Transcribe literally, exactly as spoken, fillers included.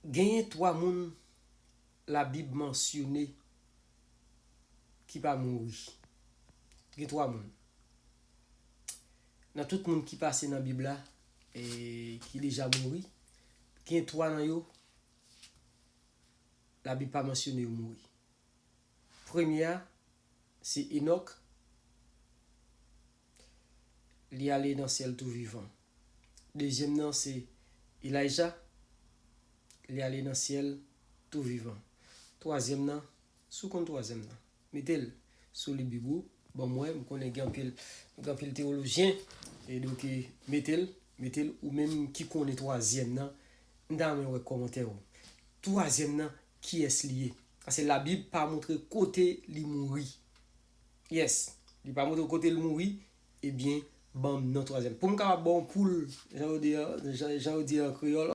Genyen twa moun Labib mansyone ki pa mouri. Gen twa moun. Nan tout moun ki pase nan Bib la, e ki deja mouri, gen twa nan yo, Labib pa mansyone yo mouri. Premye a, se Enòk, li ale nan syèl tou vivan. Dezyèm nan, se Elijah, li ale nan syèl tou vivan. Twazyèm nan, si w konn twazyèm nan, mete l sou Labib ou, ban m wè, m konnen gen anpil, gen anpil teyolojyen, e donk, e, mete l, mete l, ou menm ki konnen twazyèm nan, m ta renmen wè kòmantè w. Twazyèm nan, kiyès li ye? Paske Labib pa montre kote li mouri. Yes, li pa montre kote li mouri, ebyen, ban m non twazyèm. Pou m kapab ba w poul, jan yo di an, jan, jan yo di an kreyòl,